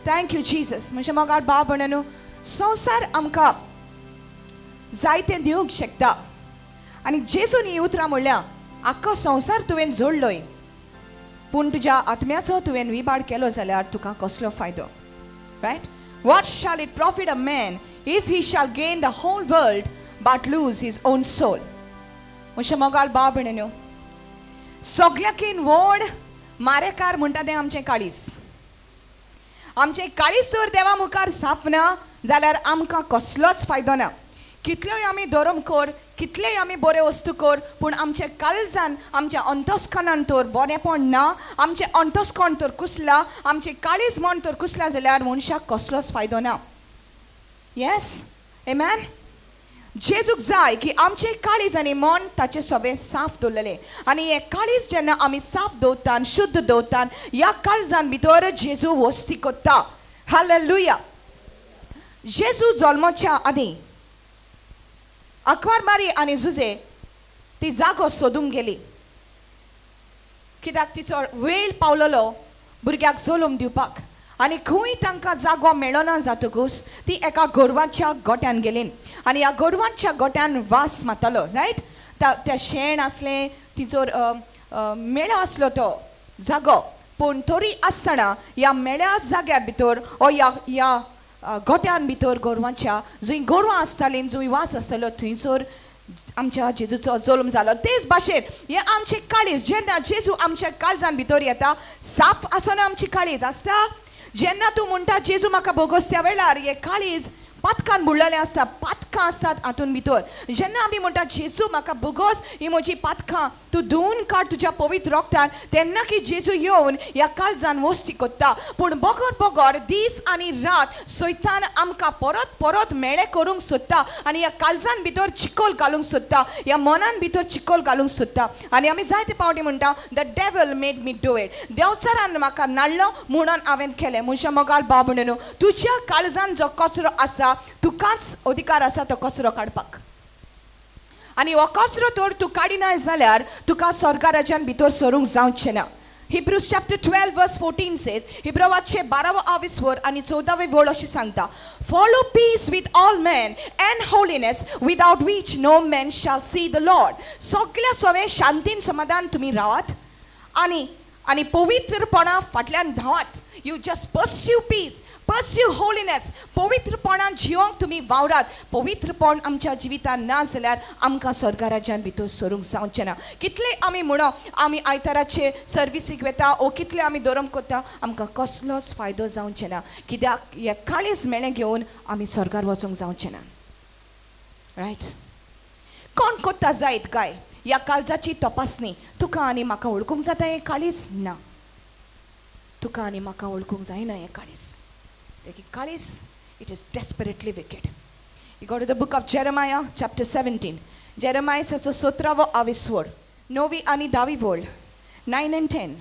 Thank you Jesus. म्हणजे मोगाळ बाब म्हणून संवसार आमकां जायतें दिवंक शकता आनी जेजून ही उतरां म्हणल्या आख्खो संवसार तुवें जोडलोय पूण तुज्या आत्म्याचो तुवें विबाड केलो जाल्यार तुका कसलो फायदो? Right? What shall it profit a man if he shall gain the whole world but lose his own soul? म्हज्या मोगाळ बाब भयणीनो, सगळ्याकीन व्हड मारेकार म्हणटा तें आमचें काळीज. आमचें काळीज जर देवा मुखार साफ ना जाल्यार आमकां कसलोच फायदो ना. कितल्योय आमी धर्म कर, कितलेय आमी बरे वस्तू कर, पूण आमच्या काळजान आमच्या अंतस्कणान तर बरेंपण ना, आमचें अंतस्कण तर कुसला, आमचें काळीज मन तर कुसला जाल्यार मनशाक कसलोच फायदो ना. येस, आमेन. जेजूक जाय की आमचें काळीज आनी मन ताचें सगळें साफ दवरलेलें आनी हें काळीज जेन्ना आमी साफ दवरतात, शुद्ध दवरतात, ह्या काळजान भितर जेजू वस्ती करता. हालेलुया. जेजू जल्माच्या आदीं अकवार मारी आनी जुजे ती जागो सोदूंक गेली कित्याक तिचो वेळ पावलेलो भुरग्याक जल्म दिवपाक आनी खंय तांकां जागो मेळना जातकूच ती एका गोरवाच्या गोट्यान गेली आनी ह्या गोरवांच्या गोट्यान वास मारतालो. रायट? त्या शेण आसलें, तिचो मेळो आसलो तो जागो, पूण तरी आसतना ह्या मेळ्या जाग्यार भितर ओ ह्या ह्या गोट्यान भितर गोरवांच्या जंय गोरवां आसतालीं, जंय वास आसतालो थंयसर आमच्या जेजूचो जल्म जालो. तेच भाशेन हें आमचें काळीज जेन्ना जेजू आमच्या काळजान भितर येता साफ आसना आमची काळीज आसता. जेन्ना तूं म्हणटा जेजू म्हाका बोगोस त्या वेळार हें काळीज पातकान बुडलेलें आसता, पातकां आसतात हातून भितर. जेन्ना आमी म्हणटा जेजू म्हाका बोगोस, ही म्हजी पातकां तूं धुवन काड तुज्या पवित्र रोगतान, तेन्ना की जेजू येवन ह्या काळजान वस्ती करता. पूण बगर बगर दीस आनी रात सैतान आमकां परत परत मेळे करूंक सोदता आनी ह्या काळजान भितर चिकोल घालूंक सोदता, ह्या मनान भितर चिकोल घालूंक सोदता. आनी आमी जायते पावटी म्हणटा the devil made me do it, देवचारान म्हाका नाडलो म्हणून हांवें केलें. मनशां मोगाळ बाब म्हणून तुज्या काळजान जो कचरो आसा तुकाच अधिकार आसा तो कचरो काडपाक आनी हो कचरो तर तूं काडिनाय जाल्यार तुका स्वर्गा राज्यान भितर सरूंक जावचें ना. Hebrews chapter 12 verse 14 says, हिब्रवाचे 12वो आवीस वर आनी 14वे वळ अशें सांगता, follow peace with all men and holiness without which no man shall see the Lord. सगळ्या सगळें शांतीन समाधान तुमी रावात आनी आनी पवित्रपणा फाटल्यान धांवात. You just pursue peace, pursue holiness. पवित्रपणान जिवंक तुमी वावरात. पवित्रपण आमच्या जिवितान ना जाल्यार आमकां स्वर्गा राज्यान भितर सरूंक जावचें ना. कितले आमी म्हणो आमी आयताराचे सर्विसीक वता ओ कितले आमी धर्म करता, आमकां कसलोच फायदो जावचें ना कित्याक हे काळीज मेळें घेवन आमी स्वर्गार वचूंक जावचें ना. रायट? कोण करता जायत काय ह्या काळजाची तपासणी? तुका आनी म्हाका वळखूंक जाता हें काळीज? ना, तुका आनी म्हाका वळखूंक जायना हें काळीज. देखीक काळीज it is desperately wicked. You go to the book of Jeremiah chapter 17, जेरमायसाचो 17वो आवीस वर, 9वी आनी 10वी वळ, 9 and 10.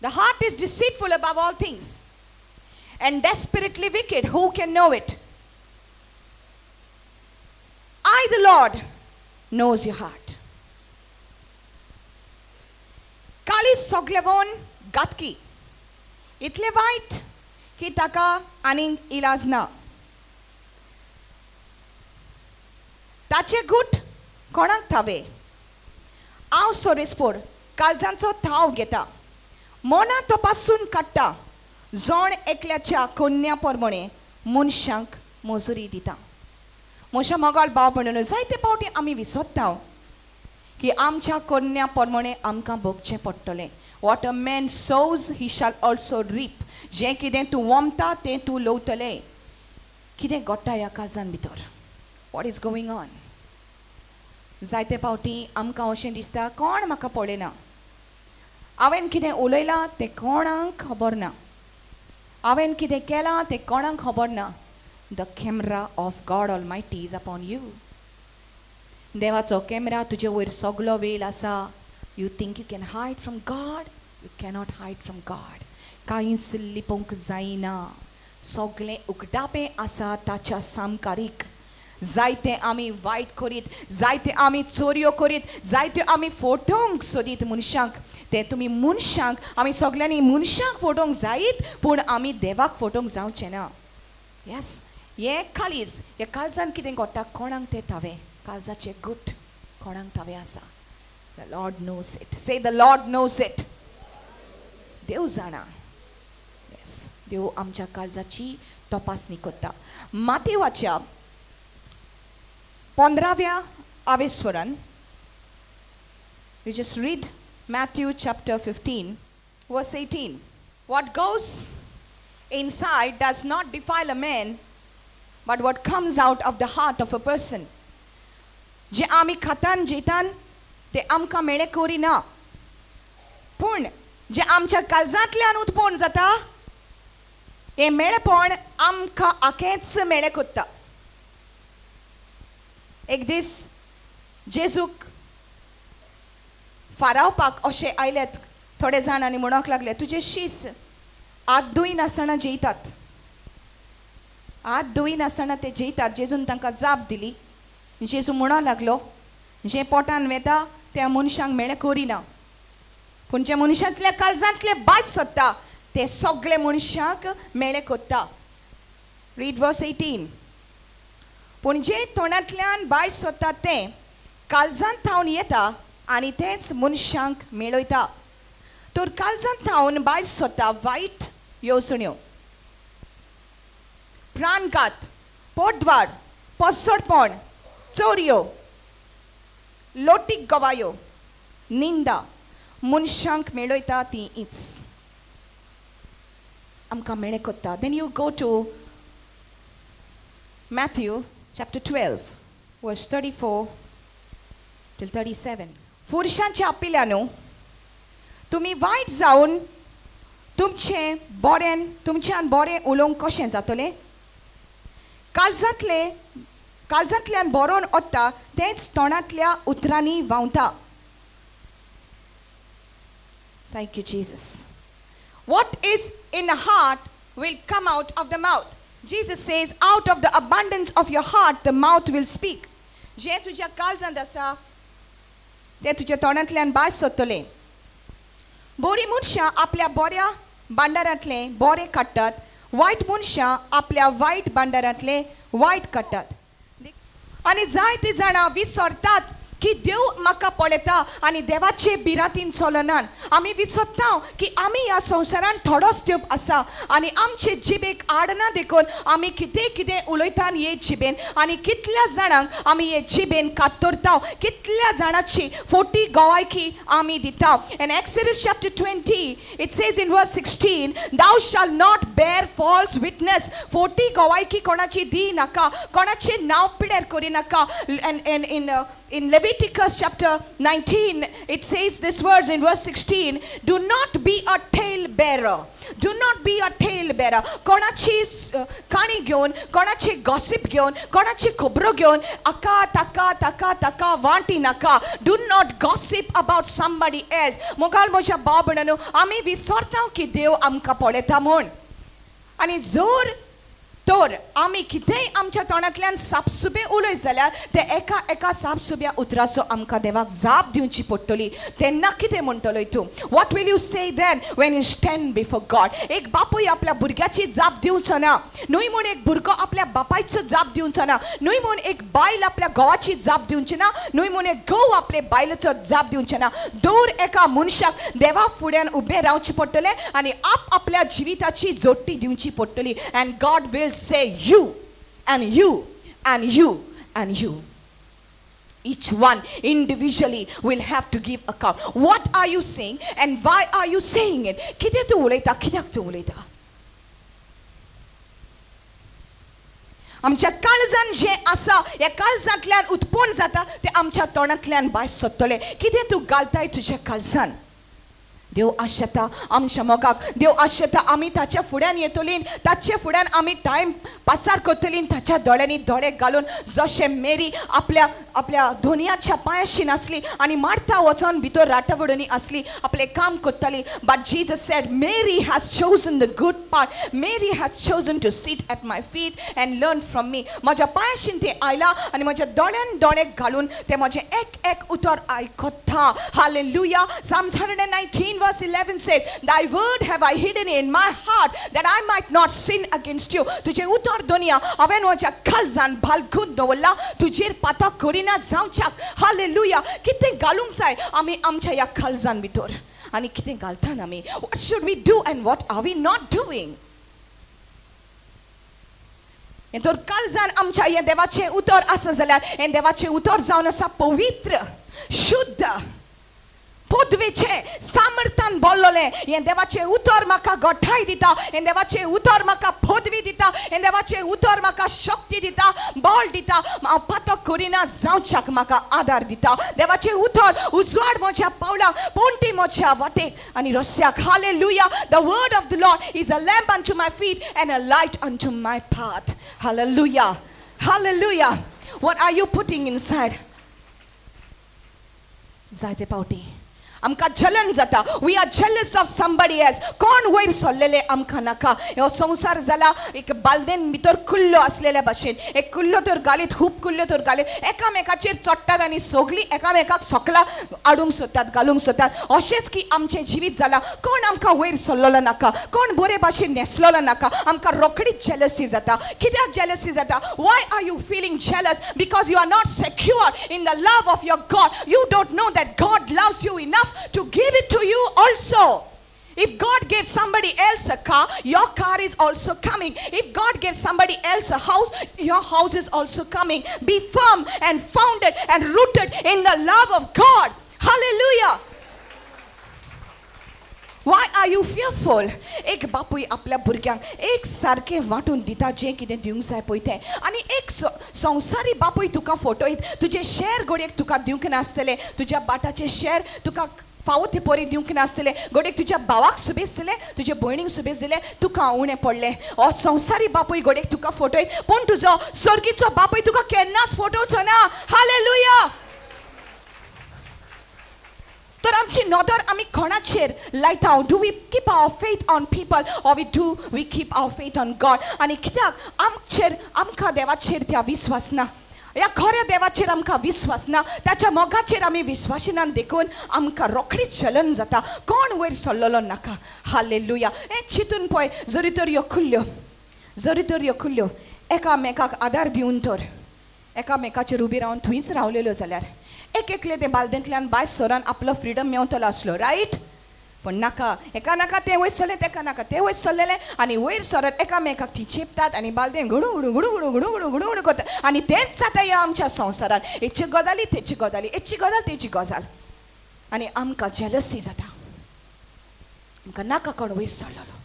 The heart is deceitful above all things and desperately wicked, who can know it? I the Lord knows your heart. काळीज सगळें वोन घातकी, इतलें वायट की ताका आनीक इलाज ना. ताचें गूट कोणाक थावे? हांव सोरेस्पोर काळजांचो थाव घेता, मना तपासून काडटा, जण एकल्याच्या कोन्या प्रमाणे मनशांक मजुरी दिता. म्हज्या मोगाळ भाव म्हणून जायते पावटी आमी विसरता की आमच्या कोन्या प्रमाणे आमकां भोगचें पडटलें. What a man sows he shall also reap. जें कितें तूं वमता तें तूं लवतलें. कितें घडटा ह्या काळजान भितर? What is going on? जायते पावटी आमकां अशें दिसता कोण म्हाका पळयना, हांवें कितें उलयलां तें कोणाक खबर ना, हांवें कितें केलां तें कोणाक खबर ना. The camera of God almighty is upon you. देवाचो कॅमेरा तुजे वयर सगलो वेळ आसा. You think you can hide from God? You cannot hide from God. कांयच लिपोवंक जायना, सगळें उगडापें आसा ताच्या सामकारीक. जायते आमी वायट करीत, जायते आमी चोरयो करीत, जायत्यो आमी फोटोवंक सोदीत मनशांक, ते तुमी मनशांक, आमी सगल्यांनी मनशांक फटोवंक जायत, पूण आमी देवाक फटोवंक जावचें ना. येस, हें काळीज, ह्या काळजान कितें घडटा कोणाक तें थावें, काळजाचें गुट कोणाक थावें आसा. The Lord knows it. Say the Lord knows it. देव जाणा. येस, देव आमच्या काळजाची तपासणी करता. मातेवाच्या 15व्या आवेस्वरान, we just read Matthew chapter 15 verse 18. What goes inside does not defile a man, but what comes out of the heart of a person. जे आमी खातान जेतान ते आमकां मेळे करिना, पूण जे आमच्या काळजांतल्यान उत्पन्न जाता हें मेळेपण आमकां आखेंच मेळे करता. एक दीस जेजूक फारावपाक अशें आयल्यात थोडे जाण आनी म्हणूंक लागले, तुजे शीस हात धुय नासतना जेयतात, हात धुय नासतना ते जेयतात. जेजून तांकां जाप दिली. जेजू म्हणूंक लागलो, जें पोटान वेता त्या मनशांक मेळे करिना, पूण जे मनशांतल्या काळजांतले भायर सोदता ते सगळे मनशांक मेळे करता. Read verse 18. पूण जे तोंडांतल्यान भायर सोदता तें काळजांत थावन येता आनी तेंच मनशांक मेळयता. तर काळजांत थावन भायर सोदता वायट येवजण्यो, प्राणघात, पोटद्वार, पोसडपण, चोरयो, लोटीक गवायो, निंदा, मनशांक मेळयता ती इच आमकां मेळे करता. Then you go to Matthew chapter 12 verse 34 till 37. फुरशांच्या पिल्यानू, तुमी वायट जावन तुमचें बरें, तुमच्यान बरें उलोवंक कशें जातलें? काळजांतले काळजांतल्यान बरोवन वता तेंच तोंडांतल्या उतरांनी व्हांवता. Thank you Jesus. What is in the heart will come out of the mouth. Jesus says, out of the abundance of your heart, the mouth will speak. जें तुज्या काळजांत आसा तें तुज्या तोंडांतल्यान भायर सोदतलें. बरीं मनशां आपल्या बऱ्या भांडारांतलें बरें काडटात, वायट मनशां आपल्या वायट भांडारांतलें वायट काडटात. आनी जायतीं जाणां विसरतात की देव म्हाका पळयता आनी देवाचे भिरांतीन चलनात. आमी विसरता की आमी ह्या संवसारान थोडोच तेंप आसा आनी आमचे जिबेक आडना देखून आमी कितें कितें उलयता हे जिबेन, आनी कितल्या जाणांक आमी हे जिबेन कातरता, कितल्या जाणांची फोटी गवायकी आमी दिता. In Exodus chapter 20 it says in verse 16, thou shalt not bear false witness. फोटी गवायकी कोणाची दी नाका, कोणाचें नांव पिड्यार करी नाका. And in Leviticus chapter 19, it says this words in verse 16, do not be a tale bearer. Do not be a tale bearer. कोणाची काणी घेवन, कोणाची गॉसिप घेवन, कोणाची खबरो घेवन आका ताका ताका ताका वांटी नाका. Do not gossip about somebody else. मोगाल म्हज्या भाव भयणांनो, आमी विसरता की देव आमकां पळयता म्हूण. आनी जर तर आमी कितेंय आमच्या तोंडांतल्यान सापसुबे उलयत जाल्यार ते एका एका सापसुब्या उतराचो आमकां देवाक जाप दिवची पडटली. तेन्ना कितें म्हणटलोय तूं? What will you say then when you stand before God? एक बापूय आपल्या भुरग्याची जाप दिवचो ना, न्हय म्हूण एक भुरगो आपल्या बापायचो जाप दिवचो ना, न्हय म्हूण एक बायल आपल्या घोवाची जाप दिवची ना, न्हय म्हूण एक घोव आपले बायलेचो जाप दिवचो ना. दर एका मनशाक देवा फुड्यान उबें रावचें पडटलें आनी आप आपल्या जिविताची जोडटी दिवची पडटली. And God will say you and you and you and you. Each one individually will have to give account. What are you saying and why are you saying it? कितें तूं उलयता, कित्याक तूं उलयता? आमच्या काळजान जें आसा ह्या काळजांतल्यान उत्पन्न जाता तें आमच्या तोंडांतल्यान भायर सोदतलें. कितें तूं घालताय तुज्या काळजान? देव आशेता आमच्या मोगाक, देव आशेता आमी ताच्या फुड्यान येतली, ताचे फुड्यान आमी टायम पासार करतली, ताच्या दोळ्यांनी दोळे घालून जशें मेरी आपल्या आपल्या धोनियाच्या पांयाशी नासली आनी मार्था वचोन भितर राटावडणी आसली, आपलें काम करताली. But Jesus said, Mary has chosen the good part. Mary has chosen to sit at my feet and learn from me. म्हज्या पांयाशीन तें आयलां आनी म्हज्या दोळ्यान दोळे घालून तें म्हजें एक एक उतर आयकता. Hallelujah. Psalms 119 verse 11 says, Thy word have I hidden in my heart that I might not sin against you. तुजें उतर दोनिया हांवें म्हज्या काळजान बालगून दवरलां, तुजेर पातक करिना जावच्याक. हालेलुया. कितें घालूंक जाय आमी आमच्या ह्या काळजान भितर आनी कितें घालता आमी? What should we do and what are we not doing? हें तर काळजान आमच्या हें देवाचें उतर आसा जाल्यार हें देवाचें उतर जावन आसा पवित्र, शुद्ध, पदवेचें, सामर्थ्यान बोल्लोलें. हें देवाचें उतर म्हाका गोठाय दिता, हें देवाचें उतर म्हाका पदवी दिता, हें देवाचें उतर म्हाका शक्ती दिता, बळ दिता, हांव पातक करिना जावच्याक म्हाका आदार दिता. देवाचें उतर उजवाड म्हज्या पावलाक, पोंटी म्हज्या वाटेक आनी रस्त्याक. Hallelujah. The word of the Lord is a lamp unto my feet and a light unto my path. Hallelujah. Hallelujah. What are you putting inside? जायते पावटी आमकां जलन जाता. We are jealous of somebody else. कोण वयर सरलेले आमकां नाका. हो संवसार जाला एक बालदेन भितर कुल्लो आसलेल्या भाशेन. एक कुल्लो तर घालीत, खूब कुल्ल्यो तर घालीत, एकामेकाचेर चडटात आनी सगळीं एकामेकाक सकला हाडूंक सोदतात, घालूंक सोदतात. अशेंच की आमचें जिवीत जालां. कोण आमकां वयर सरलेलो नाका, कोण बरे भाशेन न्हेसलेलो नाका, आमकां रोखडीच जेलसी जाता. कित्याक जेलसी जाता? Why are you feeling jealous? Because you are not secure in the love of your God. You don't know that God loves you enough to give it to you also. If God gave somebody else a car, your car is also coming. If God gave somebody else a house, your house is also coming. Be firm and founded and rooted in the love of God. Hallelujah. Why are you fearful? एक बापूय आपल्या भुरग्यांक एक सारकें वांटून दिता जें कितें दिवंक जाय पळय तें. आनी एक संवसारी बापूय तुका फटयत, तुजें शेर घडयेक तुका दिवंक नासतलें, तुज्या बाटाचें शेर तुका फावो ते परी दिवंक नासतलें, घडयेक तुज्या भावाक सुबेज दिलें, तुज्या भयणीक सुबेज दिलें, तुका उणें पडलें. हो संवसारी बापूय घडयेक तुका फटयत, पूण तुजो सर्गीचो बापूय तुका केन्नाच फटोवचो ना. हालेलुया. तर आमची नदर आमी कोणाचेर लायता? Do we keep our faith on people or we do we keep our faith on God? आनी कित्याक आमचेर आमकां देवाचेर त्या विस्वास ना? ह्या खऱ्या देवाचेर आमकां विस्वास ना, ताच्या मोगाचेर आमी विस्वासिनान, देखून आमकां रोखडीच चलन जाता. कोण वयर सरलेलो नाका. हालेलुया. हें चिंतून पळय, जरी तर ह्यो कुल्ल्यो, जरी तर ह्यो कुल्ल्यो एकामेकाक आदार दिवन तर एकामेकाचेर उबी रावन थंयच रावलेल्यो जाल्यार एक एकले ते बालदेंतल्यान भायर सरान आपलो फ्रिडम मेवतलो आसलो, रायट? पूण नाका, एका नाका तें वयर सरलें, तेका नाका तें वयर सरलेलें, आनी वयर सरत एकामेकाक ती चेपतात आनी बालदेन घुडू घुडू घुडू घुडू घुडू घुडू घुडू घुडू करता. आनी तेंच जाता ह्या आमच्या संवसारान. हेची गजाली तेची गजाली, हेची गजाल तेची गजाल, आनी आमकां जेलसी जाता. आमकां नाका कोण वयर सरलेलो.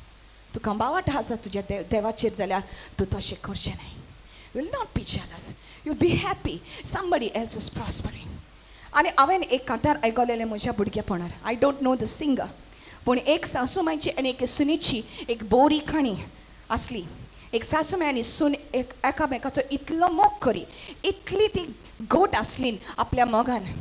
तुका बावाट आसा तुज्या देवाचेर जाल्यार तूं तशें करचें न्हय. You will not be jealous. You will be happy somebody else is prospering. आनी हांवें एक कांतार आयकलेलें म्हज्या भुरगेपणार. I don't know the singer, पूण एक सासूमायची आनी एक सुनेची एक बोरी काणी आसली. एक सासूमाय आनी सून एक एकामेकाचो इतलो मोग करी, इतली ती गोट आसली आपल्या मोगान.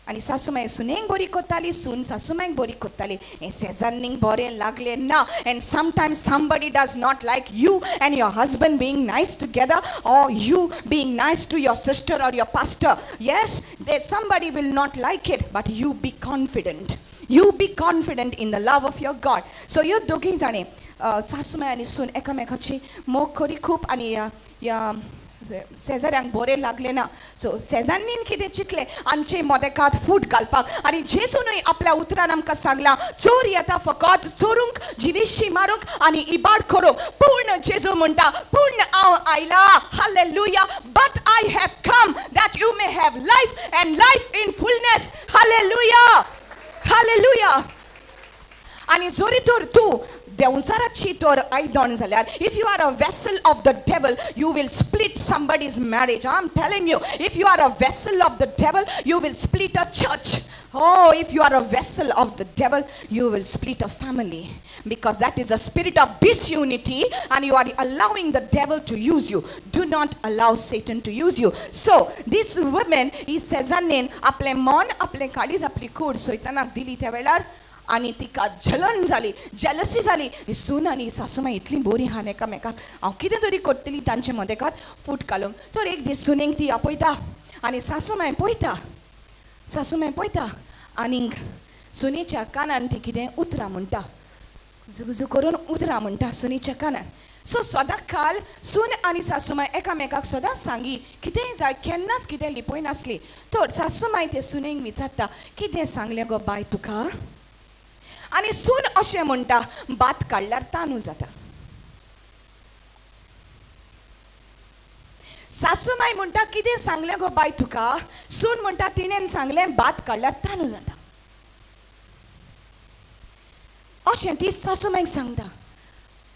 आनी सासूमाय सुनेक बरी करताली, सून सासूमायक बरी करताली. हें शेजान्नीक बरें लागलें ना. And sometimes somebody does not like you and your husband being nice together or you being nice to your sister or your pastor. Yes, somebody will not like it, but you be confident. You be confident in the love of your God. So ह्यो दोगीय जाणें सासूमाय आनी सून एकामेकाची मोग करी खूब, आनी ह्या शेजाऱ्यांक बरें लागलें ना. सो शेजान्नीन कितें चिंतलें, आमचे मदेकात फूट घालपाक. आनी जेजूनय आपल्या उतरान आमकां सांगलां, चोर येता फकत चोरूंक, जिविशी मारूंक आनी इबाड करूंक. पूण जेजू म्हणटा, पूण हांव आयला. Hallelujah. But I have come that you may have life and life in fullness. Hallelujah. Hallelujah. आनी जरी तर तूं देंवचाराची तर आयदण जाल्यार, if you are a vessel of the devil, you will split somebody's marriage. I am telling you, if you are a vessel of the devil, you will split a church. Oh, if you are a vessel of the devil, you will split a family, because that is a spirit of disunity and you are allowing the devil to use you. Do not allow Satan to use you. So this woman, ही सेजानेन आपलें मन, आपलें काळीज, आपली कूड सैतानाक दिली त्या वेळार, आनी तिका जलन जाली, जेलसी जाली. ही सून आनी सासूमाय इतली बरी आहा एकामेकाक, हांव कितें तरी करतली तांचे मदेकात फूट घालूंक. तर एक दीस सुनेक ती आपयता आनी सासूमाय पळयता, सासूमाय पळयता आनीक सुनेच्या कानान ती कितें उतरां म्हणटा, गुजू करून उतरां म्हणटा सुनेच्या कानान. सो सदां काल सून आनी सासूमाय एकामेकाक सदांच सांगी, कितेंय जाय, केन्नाच कितें लिपयनासली. तर सासूमाय ते सुनेक विचारता, कितें सांगलें गो बाय तुका? आनी सून अशें म्हणटा, भात काडल्यार तानू जाता. सासूमाय म्हणटा, कितें सांगलें गो बाय तुका? सून म्हणटा, तिणेन सांगलें भात काडल्यार तानू जाता. अशें ती सासूमायक सांगता.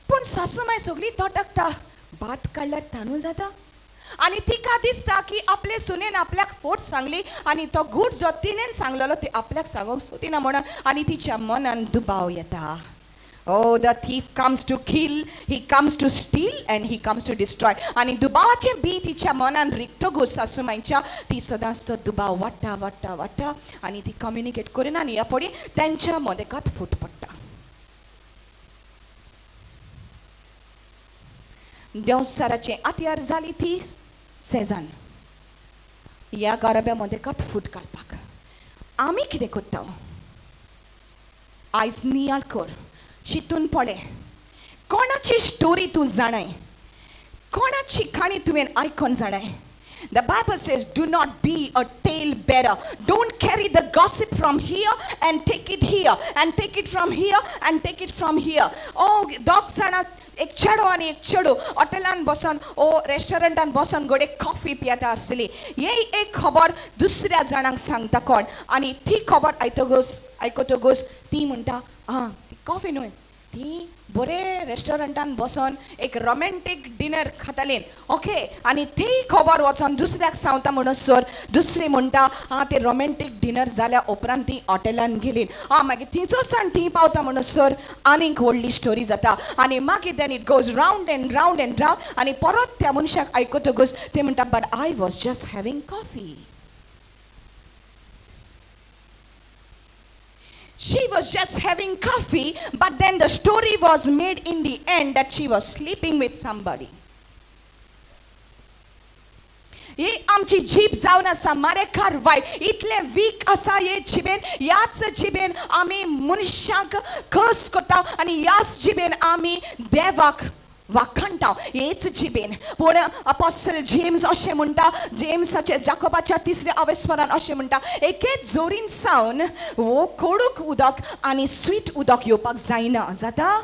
पूण सासूमाय सगळी तटकता, भात काडल्यार तानू जाता. आनी तिका दिसता की आपले सुनेन आपल्याक फोट सांगली आनी तो गूट जो तिणेन सांगलेलो ती आपल्याक सांगूंक सोदिना म्हणून, आनी तिच्या मनान दुबाव येता. Oh, the thief comes to kill, he comes to steal and he comes to destroy. आनी दुबावाचें बी तिच्या मनान रिगतगूच सासूमायच्या, ती सदांच तो दुबाव वाडटा वाडटा वाडटा आनी ती कम्युनिकेट करिना आनी ह्या पडी तेंच्या मदेकात फूट पडटा. देंवचाराचें आत्यार जाली ती सेजान ह्या घराब्या मदेकात फूट घालपाक. आमी कितें करता? आयज नियाळ कर, चिंतून पळय, कोणाची स्टोरी तूं जाणाय, कोणाची काणी तुवें आयकून जाणाय. The Bible says, do not be a tale bearer. Don't carry the gossip from here and take it here and take it from here and take it from here. Oh, दोग जाणां, एक चेडो आनी एक चेडू हॉटेलान बसून ओ रेस्टॉरंटान बसून घडये कॉफी पियेता आसली. ही एक खबर दुसऱ्या जाणांक सांगता कोण, आनी ती खबर आयकतकूच आयकतकूच ती म्हणटा, आं ती कॉफी न्हय, ती बरे रेस्टॉरंटान बसून एक रोमॅन्टीक डिनर खाताली. ओके, आनी ती खबर वचोन दुसऱ्याक सांगता म्हणसर दुसरी म्हणटा, आं ते रोमॅन्टीक डिनर जाल्या उपरांत ती हॉटेलान गेली. आं मागीर थिंयचो सावन ती पावता म्हणसर आनीक व्हडली स्टोरी जाता. आनी मागीर then it goes round and round and round. आनी परत त्या मनशाक आयकतकूच ते म्हणटा, but I was just having coffee. She was just having coffee, but then the story was made in the end that she was sleeping with somebody. ही आमची जीभ जावन आसा मारेकार वायट, इतले वीक आसा हे जिबेन. ह्याच जिबेन आमी मनशाक कस करता आनी ह्याच जिबेन आमी देवाक वाखाणटा, हेच जिबेन. पूण अपोस्टल जेम्स अशें म्हणटा, जेम्साचे जाकोबाच्या तिसऱ्या अवेस्वरान अशें म्हणटा, एकेच जोरीन सावन हो कोडूक उदक आनी स्वीट उदक येवपाक जायना. जाता?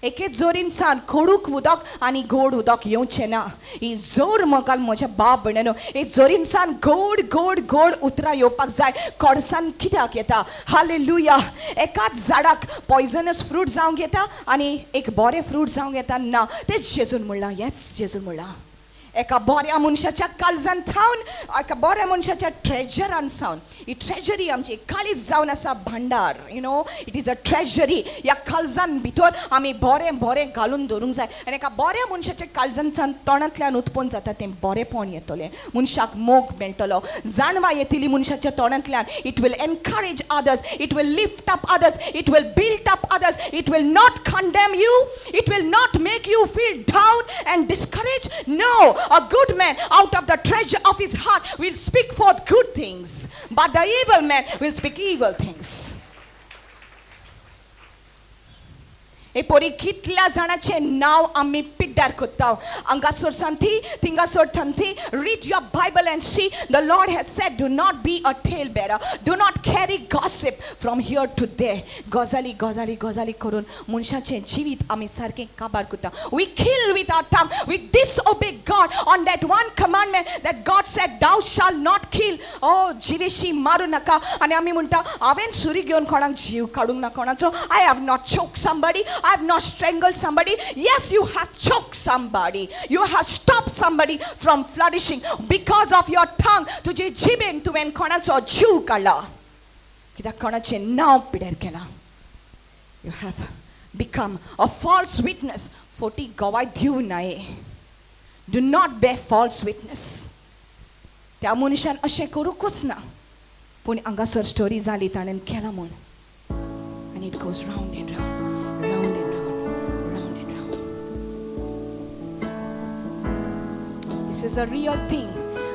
एकेच जोरीन सावन कोडूक उदक आनी गोड उदक येवचें ना. ही जोर म्हाका म्हज्या बाप भयणीनो, ही जोरीन सावन गोड गोड गोड उतरां येवपाक जाय. कोडसान कित्याक येता? हालेलुया. एकाच झाडाक पॉयजनस फ्रूट जावंक येता आनी एक बरें फ्रूट जावंक येता ना. तें जेजून म्हणलां, हेंच जेजून म्हणलां, एका बऱ्या मनशाच्या काळजान थावन, एका बऱ्या मनशाच्या ट्रेजरान सावन, ही ट्रेजरी आमची काळीज जावन आसा भांडार. You know, it is a treasury. ह्या काळजान भितर आमी बरें बरें घालून दवरूंक जाय. आनी एका बऱ्या मनशाच्या काळजान सावन तोंडांतल्यान उत्पन्न जाता तें बरेंपण येतलें, मनशाक मोग मेळटलो, जाणवा येतली मनशाच्या तोंडांतल्यान. It will encourage others, it will lift up others, it will build up others, it will not condemn you, it will not make you feel down and discourage. No, a good man out of the treasure of his heart will speak forth good things, but the evil man will speak evil things. हे पोरी कितल्या जाणाचें नांव आमी पिड्ड्यार करता. हांगासर सांती थिंगासर थंती. Read your Bible and see the Lord has said do not be a tale bearer, do not carry gossip from here to there. गजाली गजाली गजाली करून मनशाचें जिवीत आमी सारकें काबार करता. We kill with our tongue. We disobey God on that one commandment that God said thou shalt not kill. ओ जिवेशी मारू नाका. आनी आमी म्हणटा हांवें सुरी घेवन कोणाक जीव काडूंक ना कोणाचो. I have not choke somebody, I have not strangled somebody. Yes, you have choked somebody. You have stopped somebody from flourishing because of your tongue. तुझे जिबेन तुवें कोणाचो जीव काडला, कित्याक कोणाचें नांव पिड्यार केलां. You have become a false witness. Forty गवाय दिवं नये. Do not bear false witness. त्या मनशान अशें करूंकूच ना, पूण हांगासर स्टोरी जाली ताणें केलां म्हूण. And it goes round and round, round and round, round and round. This is a real thing.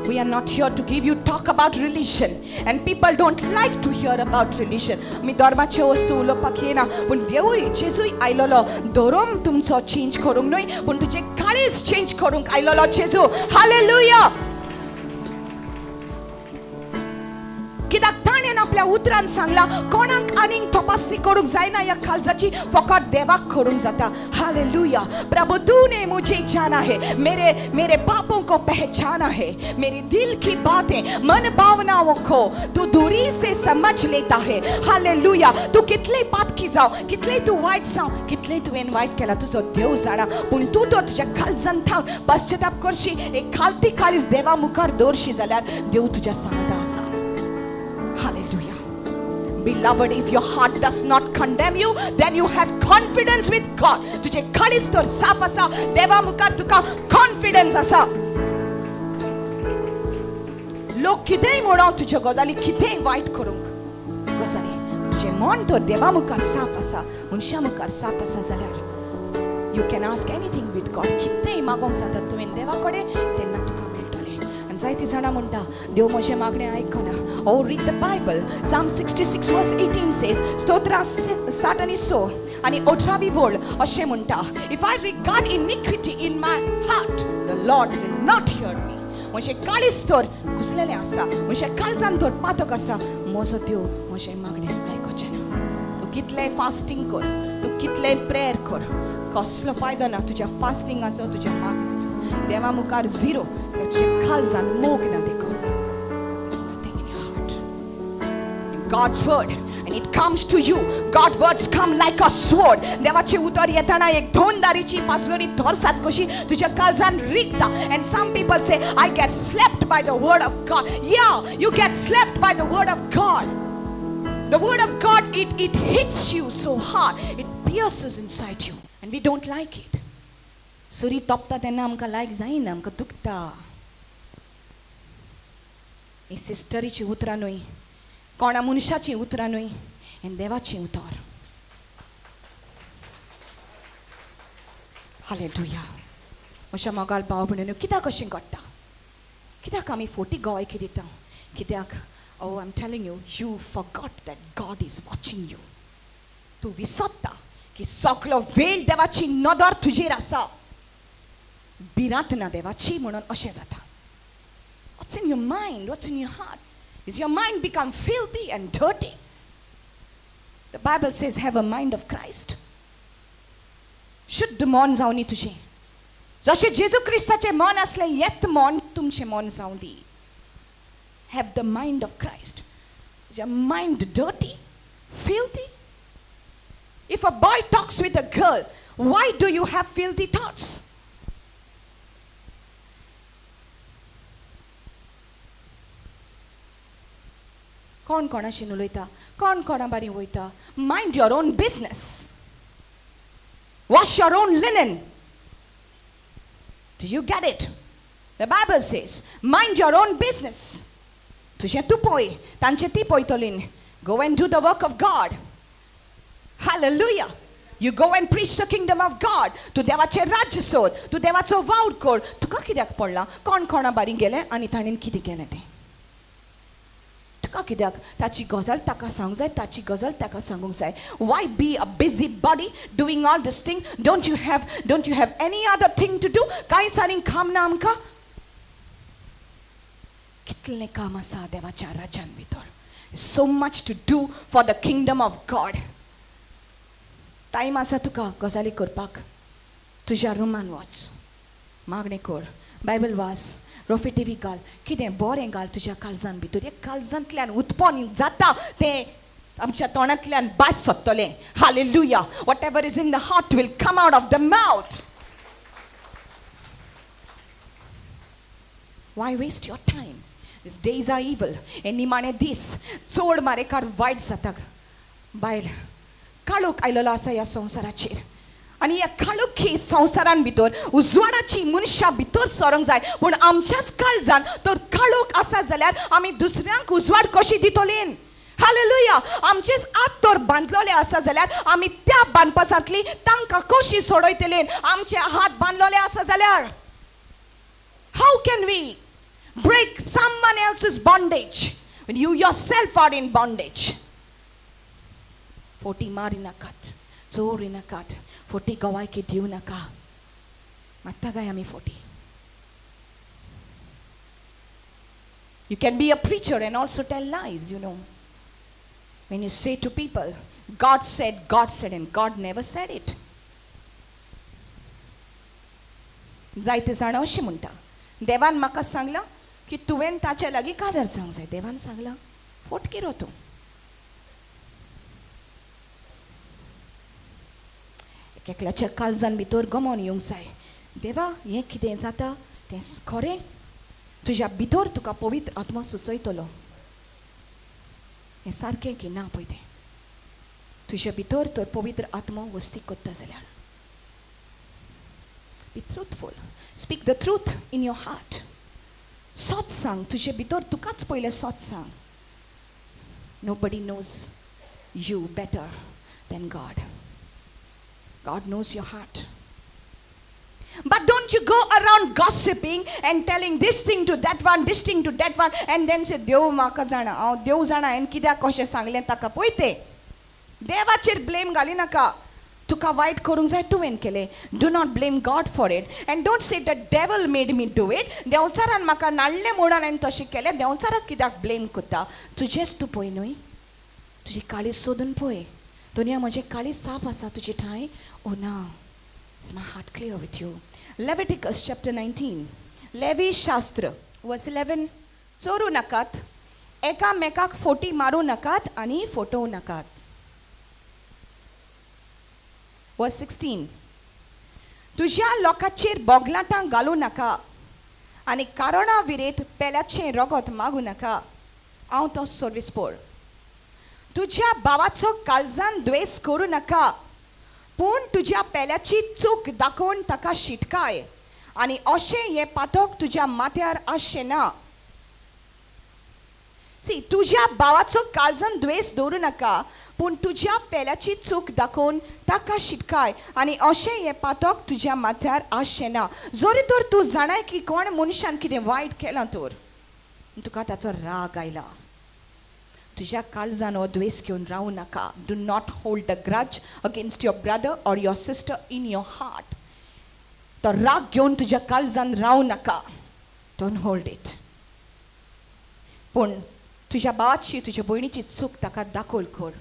We are not here to give you talk about religion, and people don't like to hear about religion. मी धर्माचे वस्तू उलोवपाक येना, पूण देवूय जेजूय आयलोलो धर्म तुमचो change करूंक न्हय, पूण तुजें काळीज चेंज करूंक आयलोलो जेजू. हालेलुया. कित्याक ताणें आपल्या उतरान सांगला कोणाक आनीक तपासणी करूंक जायना ह्या काळजाची, फकत देवाक करूंक जाता. हालेलुया. प्रभु तूने मुझे जाना है, मेरे मेरे पापों को पहचाना है, मेरे दिल की बातें मन भावनाओं को तू दूरी से समझ लेता है. हालेलुया. तू कितले पातकी जाव, कितले तूं वायट जाव, कितले तुवें वायट केला तुजो देव जाणा, पूण तूं तर तुज्या काळजान थावन पश्चाताप करशी, एक खालती काळीज देवा मुखार दवरशी जाल्यार देव तुज्या सांगाता आसा. Hallelujah. Beloved, if your heart does not condemn you, then you have confidence with God. तुझे काळीज तर साफ आसा, देवा मुखार तुका कॉन्फिडन्स आसा. लोक कितेंय म्हणो तुज्यो गजाली, कितेंय वायट करूंक गजाली, तुजें मन तर देवा मुखार साफ आसा, मनशा मुखार साफ आसा जाल्यार you can ask anything with God. कितेंय मागोंक जाता तुवें देवा कडेन तेन्ना तुका मेळटलें. आनी जायतीं जाणां म्हणटा देव म्हजें मागणें आयकना. Oh, read the Bible. Psalm 66 verse 18 says, स्तोत्रां 66 आनी 18वी वळ अशें म्हणटा, if I regard iniquity in my heart, the Lord will not hear me. म्हजें काळीज तर घुसलेलें आसा, म्हज्या काळजान तर पातक आसा, म्हजो देव म्हजें मागणें आयकोचें ना. तूं कितलें फास्टींग कर, तूं कितलें प्रेयर कर, कसलो फायदो ना तुज्या फास्टिंगाचो, तुज्या मागण्याचो. देवा मुखार झिरो. तुज्या काळजान मोग ना देखून. There's nothing in your heart. In God's word, and it comes to you. God's words come like a sword. देवाचे उतर येताना एक दोन दारीची पासलोरी धरसात कशी तुज्या काळजान रिगता. And some people say, I get slapped by the word of God. Yeah, you get slapped by the word of God. The word of God, it hits you so hard. It pierces inside you. And we don't like it. सुरी तोपता तेन्ना आमकां लायक जायना, आमकां दुखता. ही सिस्टरीची उतरां न्हय, कोणा मनशाचीं उतरां न्हय, हें देवाचें उतर. हालेलुया. म्हज्या मोगाळ भाव भयणींनो, कित्याक अशें घडटा? कित्याक आमी फोटी गवायकी दिता? कित्याक? Oh, I am telling you, you forgot that God is watching you. तूं विसरता की सगलो वेळ देवाची नदर तुजेर आसा. भिरांत ना देवाची म्हणून अशें जाता. What's in your mind? What's in your heart? Is your mind become filthy and dirty? The Bible says, have a mind of Christ. शुद्ध मन जावनी तुजें. जशें जेजू क्रिस्ताचें मन आसलें, येत मन तुमचें मन जावं दी. Have the mind of Christ. Is your mind dirty? Filthy? If a boy talks with a girl, why do you have filthy thoughts? कोण कोणाशी उलयता, कोण कोणा बारी वयता. Mind your own business. Wash your own linen. Do you get it? The Bible says, mind your own business. तुजें तूं पळय, तांचें ती पळयतलीं. Go and do the work of God. Hallelujah. You go and preach the kingdom of God. तूं देवाचें राज्य सोद, तूं देवाचो वावर कर. तुका कित्याक पडलां कोण कोणा बारी गेलें आनी ताणें कितें केलें तें? तुका कित्याक ताची गजाल ताका सांगूंक जाय, ताची गजाल ताका सांगूंक जाय. Why be a busy body doing all this thing? Don't you have any other thing to do? कांयच आनीक काम ना आमकां? कितलें काम आसा देवाच्या राज्यान भितर. So much to do for the kingdom of God. Time आसा तुका गजाली करपाक. तुज्या रुमान वच, मागणें कर, बायबल वाच, रोफे टिवी घाल, कितें बरें घाल तुज्या काळजान भितर. एक काळजांतल्यान उत्पन्न जाता तें आमच्या तोंडांतल्यान भायर सोदतलें. Hallelujah. Whatever is in the heart will come out of the mouth. Why waste your time? These days are evil. हे निमाणे दीस चड मारेकार वायट जाता. भायर काळोख आयलेलो आसा ह्या संवसाराचेर आनी ह्या काळोखी संवसारान भितर उजवाडाची मनशां भितर सरोंक जाय. पूण आमच्याच काळजान तर काळोख आसा जाल्यार आमी दुसऱ्यांक उजवाड कशी दितली? हालेलुया. आमचेच हात तर बांदलेले आसा जाल्यार आमी त्या बांदपासांतली तांकां कशी सोडयतली? आमचे हात बांदलेले आसा जाल्यार how can we break someone else's bondage when you yourself are in bondage? फोटी मारी नाकात, चोरी नाकात, फोटी गवायकी दिवं नाका. मात्ता काय आमी forty. You can be a preacher and also tell lies, you know. When you say to people, God said, and God never said it. जायते जाणां अशें म्हणटा, देवान म्हाका सांगलां की तुवें ताच्या लागीं काजार जावंक जाय. देवान सांगलां? फोट किरो तूं. एकल्याच्या काळजान भितर गमोन येवंक जाय, देवा हें कितें जाता तें खरें? तुज्या भितर तुका पवित्र आत्मा सुचयतलो हें सारकें की ना पळय तें. तुज्या भितर तर पवित्र आत्मा वस्ती करता जाल्यार be truthful. Speak the truth in your heart. सत सांग तुजे भितर, तुकाच पयलें सत सांग. Nobody knows you better than God. God knows your heart. But don't you go around gossiping and telling this thing to that one, this thing to that one, and then say, देव म्हाका जाणा, हांव देव जाणा हांवें कित्याक कशें सांगलें ताका पळय तें. देवाचेर ब्लेम घाली नाका. तुका वायट करूंक जाय तुवें केलें. Do not blame God for it. And don't say the devil made me do it. देंवचारान म्हाका नाडलें म्हणून हांवें तशें केलें. देंवचाराक कित्याक ब्लेम करता? तुजेंच तूं पळय न्हय, तुजी काळीज सोदून पळय. दुनिया म्हजें काळीज साफ आसा तुजे ठांय? ओ ना. Is my heart clear with you? Leviticus chapter 19, Levi शास्त्र वर्स 11. चोरू नाकात, एकामेकाक फोटी मारूं नाकात आनी फोटोवं नाकात. वर्स 16, तुज्या लोकांचेर बोगलाटां घालूं नाका आनी कारणां विरेत पेल्याचें रगत मागूं नाका. हांव तो सर्विसपोर. तुज्या भावाचो काळजान द्वेस करूं नाका, पूण तुज्या पेल्याची चूक दाखोवन ताका शिटकाय आनी अशें हें पातक तुज्या माथ्यार आसचें ना. सी, तुज्या भावाचो काळजान द्वेस दवरूं नाका, पूण तुज्या पेल्याची चूक दाखोवन ताका शिटकाय आनी अशें हें पातक तुज्या माथ्यार आसचें ना. जरी तर तूं जाणाय की कोण मनशान कितें वायट केलां तर तुका ताचो राग आयला, तुज्या काळजान हो द्वेस घेवन रावूं नाका. Do not hold the grudge against your brother or your sister in your heart. तो राग घेवन तुज्या काळजान रावूं नाका. Don't hold it. पूण तुज्या भावाची तुज्या भयणीची चूक ताका दाखोल कर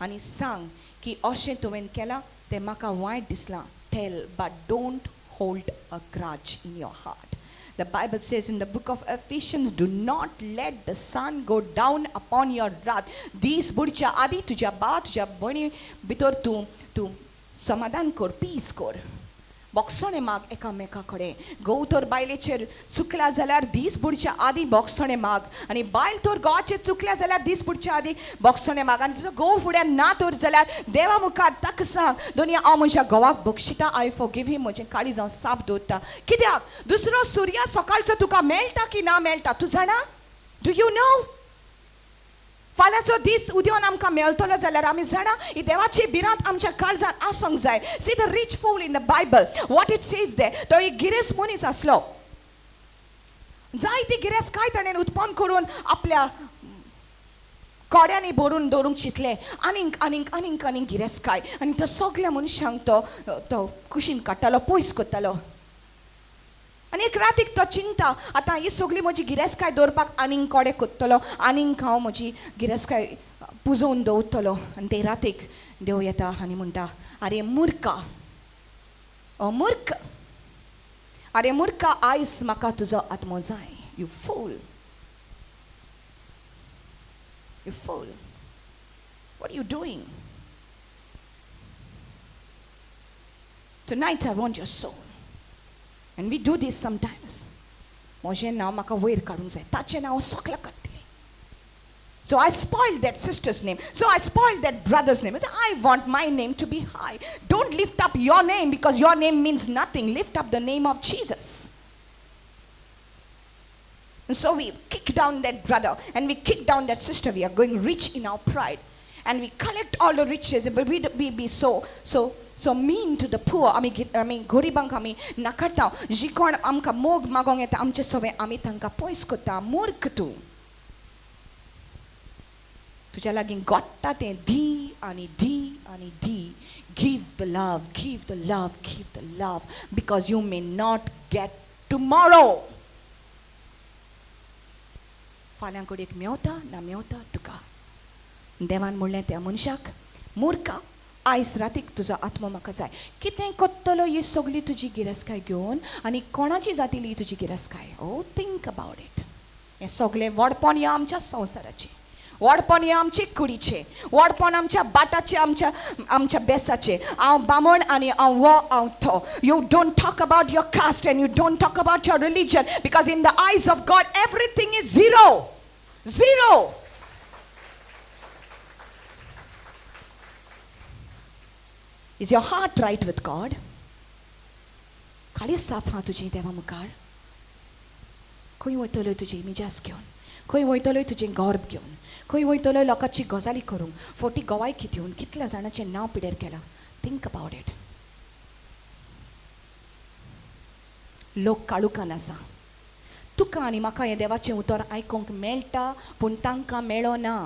आनी सांग की अशें तुवें केलां तें म्हाका वायट दिसलां. Tell, but don't hold a grudge in your heart. The Bible says in the book of Ephesians, do not let the sun go down upon your wrath. दीस बुडच्या आदी तुज्या भाव तुज्या भयणी भितर तूं तूं समाधान कर, पीस कर. बोगसणें माग एकामेका कडेन. घोव तर बायलेचेर चुकल्या जाल्यार दीस बुडच्या आदी बोगसणें माग, आनी बायल तर घोवाचेर चुकल्या जाल्यार दीस बुडच्या आदी बोगसणें माग. आनी तुजो घोव फुड्यान ना तर जाल्यार देवा मुखार ताका सांग, दोनया हांव म्हज्या घोवाक बक्षिता, I forgive him, म्हजें काळीज हांव साफ दवरता. कित्याक दुसरो सुर्या सकाळचो तुका मेळटा की ना मेळटा तूं जाणा? Do you know? फाल्यांचो दीस उद्यान आमकां मेळटलो जाल्यार आमी जाणा ही देवाची भिरांत आमच्या काळजान आसूंक जाय. See the rich fool in the Bible, what it says there. तो एक गिरेस्त मनीस आसलो. जायती गिरेस्त काय ताणें उत्पन्न करून आपल्या कोड्यांनी भरून दवरूंक चिंतलें आनीक आनीक आनीक आनीक गिरेस्तकाय. आनी तो सगल्या मनशांक तो तो कुशीन काडटालो, पयस करतालो. आनी एक रातीक तो चिंता, आतां ही सगळी म्हजी गिरेस्तकाय दवरपाक आनीक कोडे कोत्तलो, आनीक हांव म्हजी गिरेस्तकाय पुजोवन दवरतलो. आनी ते रातीक देव येता आनी म्हणटा, आरे मुर्खा, ओ मूर्ख, आरे मुर्खा, आयज म्हाका तुजो आत्मो जाय. You fool, you fool, what you doing? Tonight I want your soul. And we do this sometimes. म्हजें नांव म्हाका वयर काडूंक जाय, ताचें नांव सगळें काडटलें. So I spoiled that sister's name. So I spoiled that brother's name. I want my name to be high. Don't lift up your name because your name means nothing. Lift up the name of Jesus. And so we kick down that brother and we kick down that sister. We are going rich in our pride. And we collect all the riches, but we be so so so mean to the poor. आमी गरिबांक आमी नाकारता. जी कोण आमकां मोग मागोंक येता आमचे सवे आमी तांकां पयस करता. मूर्ख तूं, तुज्या लागीं गोडटा तें दी आनी दी आनी दी. Give the love, give the love, give the love, because you may not get tomorrow. फाल्यां कडेक मेवता ना मेवता तुका. देवान म्हणलें त्या मनशाक, मुर्खा, आयज रातीक तुजो आत्मो म्हाका जाय. कितें करतलो ही सगळी तुजी गिरेस्तकाय घेवन आनी कोणाची जातली ही तुजी गिरेस्तकाय? ओ थिंक अबावट it. हें सगळें व्हडपण ह्या आमच्या संवसाराचें, व्हडपण हें आमचे कुडीचें, व्हडपण आमच्या बाटाचें, आमच्या आमच्या बेसाचें. हांव बामण आनी हांव हो, हांव तो. You don't talk about your caste and you don't talk about your religion, because in the eyes of God everything is zero, zero. Is your heart right with God? काळीज साफ आहा तुजें देवा मुखार? खंय वयतल्यो तुजी मिजास घेवन, खंय वयतल्यो तुजें गर्भ घेवन, खंय वयतल्यो लोकांची गजाली करूंक, फोटी गोवायकी दिवन कितल्या जाणांचें नांव पिडेर केलां? Think about it. लोक काळुकान आसा. तुका आनी म्हाका हें देवाचें उतर आयकूंक मेळटा, पूण तांकां मेळना.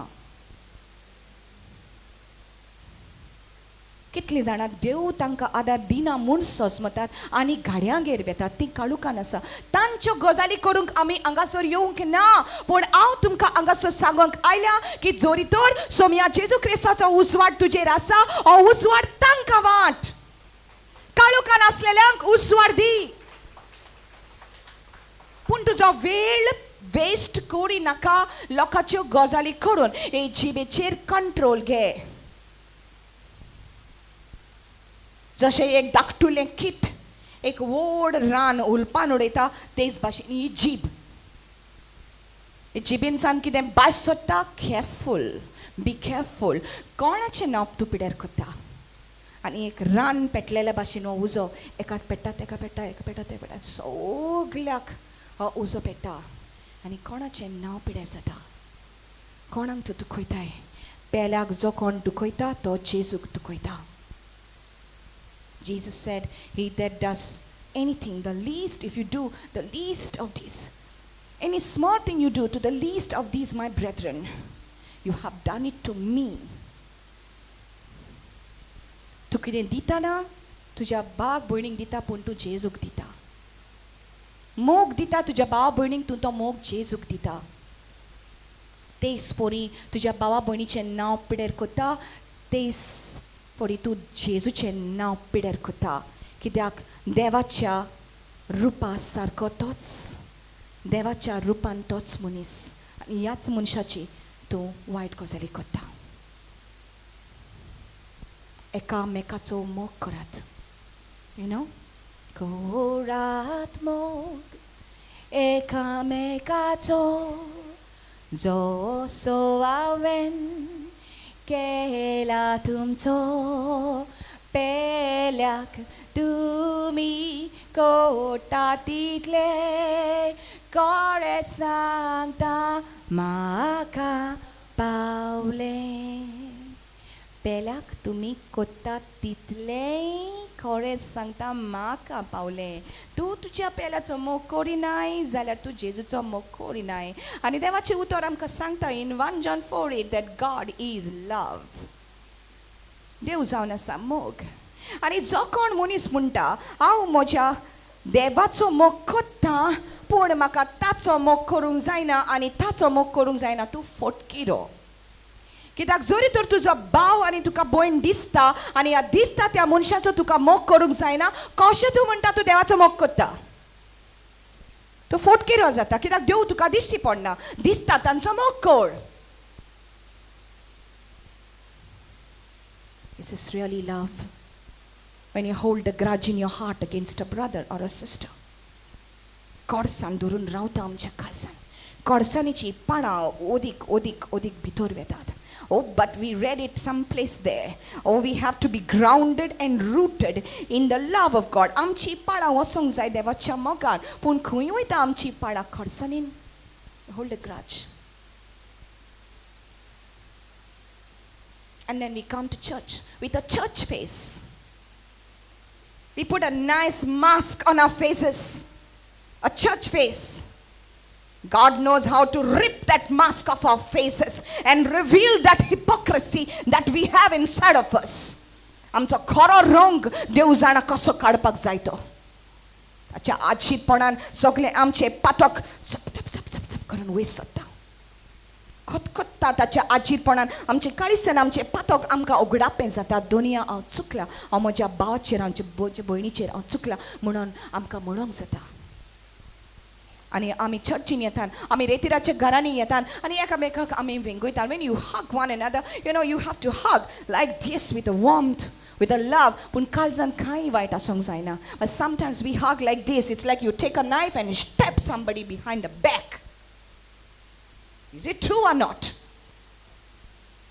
कितलीं जाणां देव तांकां आदार दिना म्हूण सोसमतात आनी गाडयांगेर वेतात. तीं काळुकान आसा. तांच्यो गजाली करूंक आमी हांगासर येवंक ना, पूण हांव तुमकां हांगासर सांगूंक आयल्या की जोरी तर सोमया जेजू क्रिस्ताचो उजवाड तुजेर आसा, हो उजवाड तांकां वांट. काळुकान आसलेल्यांक उजवाड दी, पूण तुजो वेळ वेस्ट करी नाका लोकांच्यो गजाली करून. हे जिबेचेर कंट्रोल घे. जशें एक धाकटुलें कीट एक व्हड रान उलपान उडयता, तेच भाशेन ही जीब. जिबेनसान कितें भास सोदता, केरफूल, बी केरफूल. कोणाचें नांव तूं पिड्यार करता? आनी एक रान पेटलेल्या भाशेन हो उजो एकाक पेट्टा, तेका पेट्टा, एका पेट्टा, तेका पेट्टा, सगल्याक हो उजो पेट्टा आनी कोणाचें नांव पिड्यार जाता. कोणाक तूं दुखयताय? पेल्याक जो कोण दुखयता तो जेजूक दुखयता. Jesus said, he that does anything, the least, if you do the least of these, any small thing you do to the least of these, my brethren, you have done it to me. तूं कितें दिता ना, तुज्या बाग भयणीक दिता, पूण तूं जेजूक दिता. मोग दिता तुज्या भावा भयणीक, तूं तो मोग जेजूक दिता. तेच पोरी तुज्या भावा भयणीचें नांव पिड्यार करता, तेच परी तूं जेजूचें नांव पिड्यार करता. कित्याक देवाच्या रुपा सारको तोच, देवाच्या रुपान तोच मनीस, आनी ह्याच मनशाची तूं वायट गजाली करता. एकामेकाचो मोग करात, you know, करात मोग एकामेकाचो, जसो हांवें केला तुमचो, पेल्याक तुमी कोटा तितले कोडे सांगता म्हाका पावले. पेल्याक तुमी कोत्ता तितलें खरेंच सांगता म्हाका पावलें. तूं तुज्या पेल्याचो मोग करिनाय जाल्यार तूं जेजूचो मोग करिनाय. आनी देवाचें उतर आमकां सांगता in 1 John 4:8 that God is love. देव जावन आसा मोग. आनी जो कोण मनीस म्हणटा हांव म्हज्या देवाचो मोग करता पूण म्हाका ताचो मोग करूंक जायना आनी ताचो मोग करूंक जायना, तूं फटकिरो. कित्याक जरी तर तुजो भाव आनी तुका भयण दिसता आनी ह्या दिसता त्या मनशाचो तुका मोग करूंक जायना, कशें तूं म्हणटा तूं देवाचो मोग करता? तूं फटकिरो जाता. कित्याक देव तुका दिश्टी पडना, दिसता तांचो मोग कर. Is this really love? When you hold a grudge in your heart against a brother or a sister. कडसाण धरून रावता आमच्या काळसान. कडसाणीची पानां ओदीक ओदीक ओदीक भितर वेतात. Oh, but we read it someplace there. Oh, we have to be grounded and rooted in the love of God. आमची पाळां वचोंक जाय देवाच्या मोगान, पूण खंय वयता आमची पाळां? खडसाणीन. Hold a grudge. And then we come to church with a church face. We put a nice mask on our faces, a church face. God knows how to rip that mask off our faces and reveal that hypocrisy that we have inside of us. आमचो खरो रंग देव जाणा कसो काडपाक जाय तो. ताच्या आजीपणान सगळे आमचे पातक चप चप चप चप चप करून वयर सरता, खतखत्ता. ताच्या आजीपणान आमचे काळीसान आमचे पातक आमकां उगडापें जाता. दोनया हांव चुकलां, हांव म्हज्या भावाचेर आमच्या भयणीचेर हांव चुकलां म्हणून आमकां म्हणूंक जाता. आनी आमी चर्चीन येतात, आमी रेतिराच्या घरांनी येतात आनी एकामेकाक आमी वेंगयतात. When you hug one another, you know you have to hug like this with a warmth, with a love. पूण काळजान कांय वायट आसूंक जायना. But sometimes we hug like this. It's like you take a knife and stab somebody behind the back. Is it true or not?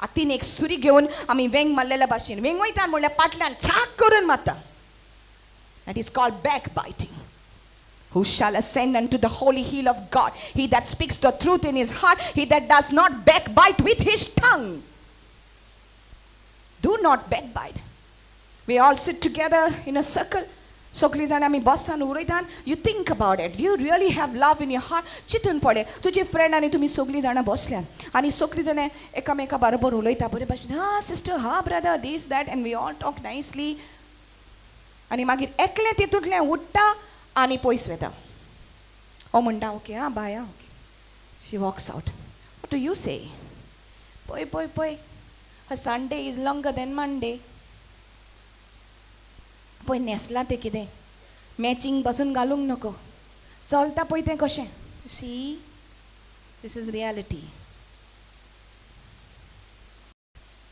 हातीन एक सुरी घेवन आमी वेंग मारलेल्या भाशेन वेंगयतात म्हणल्यार पाटल्यान छाक करून मारता. That is called back biting. Who shall ascend unto the holy hill of God? He that speaks the truth in his heart, he that does not backbite with his tongue. Do not backbite. We all sit together in a circle. सगळीं जाणां आमी बसान उलयतात. You think about it. You really have love in your heart. चिंतून पळय, तुजे friend आनी तुमी सगळीं जाणां बसल्यात आनी सगळीं जाणां एकामेका बरोबर उलयता बरे भाशेन. हा सिस्टर, हा brother, this that, and we all talk nicely. आनी मागीर एकलें तितूंतलें उठ्ठा आनी पयस वता. ओ म्हणटा ओके हा बाय, हा okay. She walks out. What do you say? पळय पळय पळय, Sunday is longer than Monday. पळय न्हेसलां तें कितें, मॅचींग बसून घालूंक नको, चलता पळय तें कशें. See, this is reality.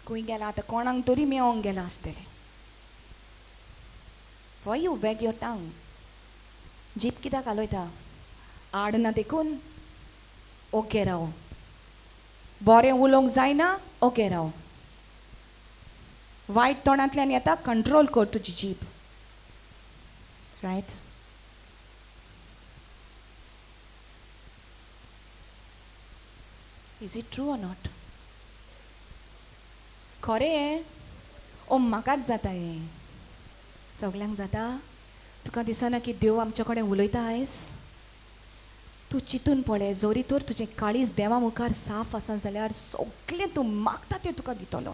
खंय गेला आतां कोणाक तरी मेळोंक गेलां आसतलें. Why you wag your tongue? Jeep कित्याक घालयता? आडना देखून ओके राव. बरें उलोवंक जायना, ओके राव. वायट तोंडांतल्यान येता, कंट्रोल कर तुजी jeep. Right? Is it true or not? खरें? ओ म्हाकाच जाता हें, सगल्यांक जाता. तुका दिसना की देव आमचे कडेन उलयता आयज? तूं चिंतून पळय, जरी तर तुजें काळीज देवा मुखार साफ आसा जाल्यार सगळें तूं मागता तें तुका दितलो.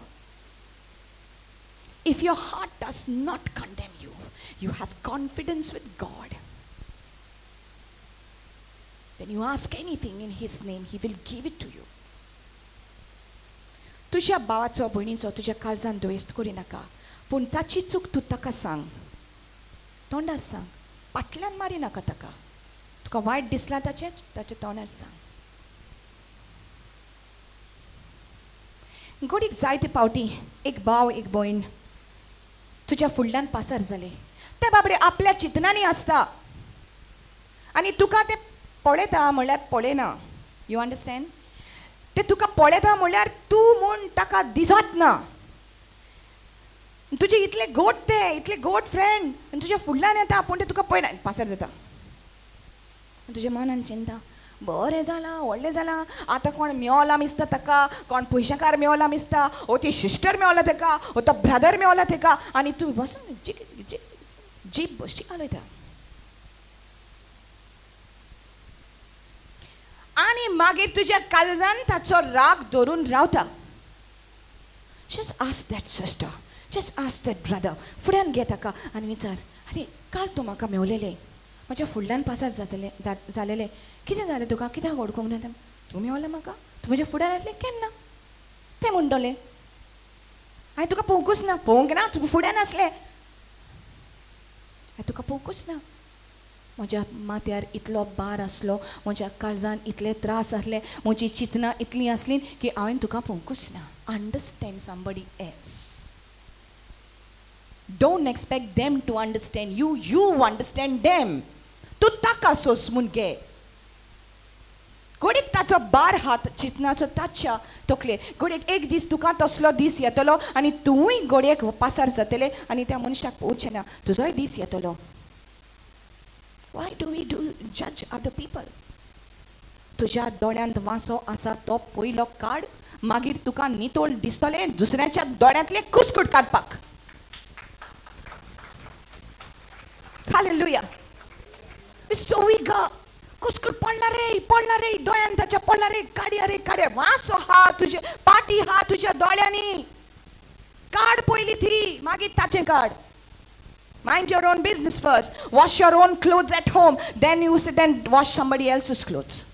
If your heart does not condemn you, you have confidence with God. Then you ask anything in His name, He will give it to you. तुज्या भावाचो भयणीचो तुज्या काळजान द्वेस करिनाका, पूण ताची चूक तूं ताका सांग, तोंडार सांग, फाटल्यान मारिनाका ताका. तुका वायट दिसलां ताचें, ताच्या तोंडार सांग. घडीक जायते फावटी एक भाव एक भयण तुज्या फुडल्यान पासार जाले, ते बाबडे आपल्या चिंतनांनी आसता आनी तुका ते पळयता म्हणल्यार पळयना. You understand? ते तुका पळयता म्हणल्यार तूं म्हूण ताका दिसत ना. तुजे इतले गोड, ते इतले गोड फ्रेंड आनी तुज्या फुडल्यान येता पूण ते तुका पळयना, पासार जाता. तुज्या मनान चिंता, बरें जालां, व्हडलें जालां, आतां कोण मेवला मिसता ताका, कोण पयशांकार मेवला मिसता, ओ ती सिस्टर मेवला ताका, ओ तो ब्रदर मेवला ताका, आनी तूं बसून जिक जिक जिक जीप बश्टी आलयता आनी मागीर तुज्या काळजान ताचो राग धरून रावता. Just ask that sister, just ask that brother. फुड्यान घे ताका आनी विचार, आरे काल तूं म्हाका मेवलेलें, म्हज्या फुडल्यान पासार जातलें जालेलें, कितें जालें तुका, कित्याक वळखूंक ना? तूं मेवलें म्हाका, तूं म्हज्या फुड्यान आसलें केन्ना? तें म्हणटलें हांवें तुका पळोवंकूच ना. पळोवंक ना, तूं फुड्यान आसलें, हांवें तुका पळोवंकूच ना. म्हज्या माथ्यार इतलो भार आसलो, म्हज्या काळजान इतले त्रास आसले, म्हजी चिंतनां इतलीं आसलीं की हांवें तुका पळोवंकूच ना. Understand somebody else. Don't expect them to understand you, you understand them. तूं ताका सोंसून घे. घडयेक ताचो बार हात चिंतनाचो ताच्या तकलेर, घडयेक एक दीस तुका तसलो दीस येतलो आनी तुवूय घडयेक पासार जातलें आनी त्या मनशाक पळोवचें ना, तुजोय दीस येतलो. Why do we do judge other people? तुज्या दोळ्यांत वांसो आसा तो पयलो काड, मागीर तुका नितळ दिसतलें दुसऱ्याच्या दोळ्यांतलें कुस्कूट काडपाक. हालेलुया. सोवी गा कुस्कूट पडला रे, पडला रे दोळ्यान ताच्या, पडला रे, काडया रे काडया. वांसो हा तुजे पाटी हा तुज्या दोळ्यांनी, काड पयली ती, मागीर ताचें काड. Mind your own business first. Wash your own clothes at home. Then you sit and wash somebody else's clothes.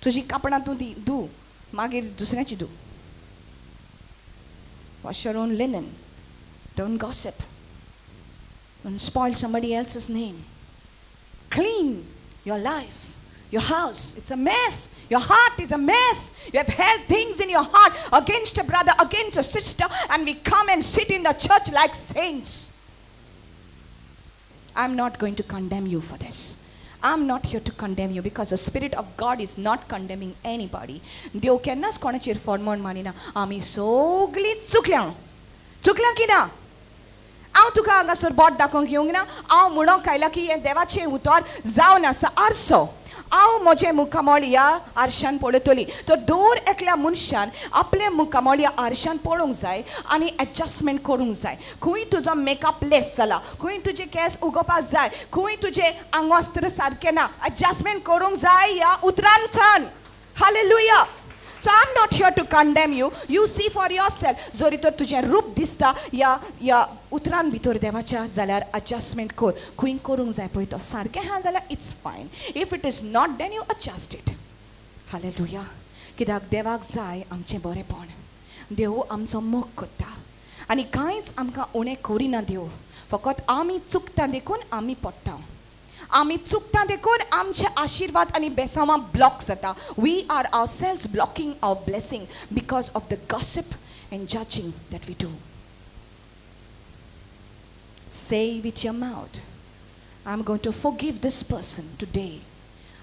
तुजी कापडां तूं दी धू, मागीर दुसऱ्याची धू. Wash your own linen. Don't gossip. Don't spoil somebody else's name. Clean your life, your house. It's a mess. Your heart is a mess. You have held things in your heart against a brother, against a sister, and we come and sit in the church like saints. I'm not going to condemn you for this. I'm not here to condemn you because the Spirit of God is not condemning anybody. देव केन्नाच कोणाचेर फॉर्मोण मानिना. आमी सगळीं चुकल्या, चुकल्या की ना? हांव तुका हांगासर बोट दाखोवंक येवंक ना. हांव म्हणूंक आयलां की हें देवाचें उतर जावन आसा आरसो. हांव म्हजें मुखामळ ह्या आरशान पळयतली. तर दर एकल्या मनशान आपलें मुखामळ ह्या आरशान पळोवंक जाय आनी एडजस्टमेंट करूंक जाय. खंय तुजो मेकअप लेस जाला, खंय तुजे केंस उगोवपाक जाय, खंय तुजें आंगवस्त्र सारकें ना, एडजस्टमेंट करूंक जाय ह्या उतरांच्यान. Hallelujah. So I'm not here to condemn you. You see for yourself. जरी तर तुजें रूप दिसता ह्या ह्या उतरान भितर देवाच्या, जाल्यार एडजस्टमेंट कर. खंय करूंक जाय पळय तो सारकें आहा जाल्यार it's fine. If it is not, then you adjust it. Hallelujah. कित्याक देवाक जाय आमचें बरेंपण. देव आमचो मोग करता आनी कांयच आमकां उणें करिना देव. फकत आमी चुकता देखून आमी पडटा, आमी चुकता देखून आमचे आशिर्वाद आनी बेसांवां ब्लॉक जाता. We are ourselves blocking our blessing because of the gossip and judging that we do. Say with your mouth, I am going to forgive this person today.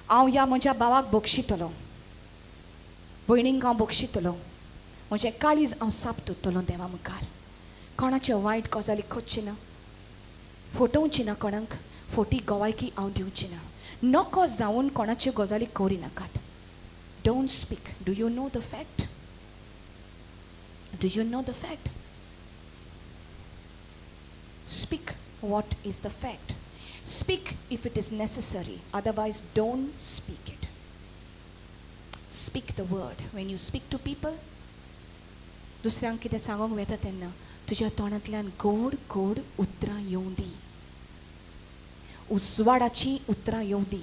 हांव ह्या म्हज्या भावाक बक्षितलो, भयणींक हांव बक्षितलो, म्हजें काळीज हांव साप दवरतलो देवा मुखार. कोणाच्यो वायट गजाली करची ना, फटोवची ना कोणाक, फोटी गवायकी हांव दिवची ना, नको जावन कोणाच्यो गजाली करिनाकात. Don't speak. Do you know the fact? Do you know the fact? Speak what is the fact. Speak if it is necessary, otherwise don't speak it. Speak the word. When you speak to people, दुसऱ्यांक कितें सांगूंक वेता तेन्ना तुज्या तोंडांतल्यान गोड गोड उतरां येवं दी, उजवाडाचीं उतरां येवं दी,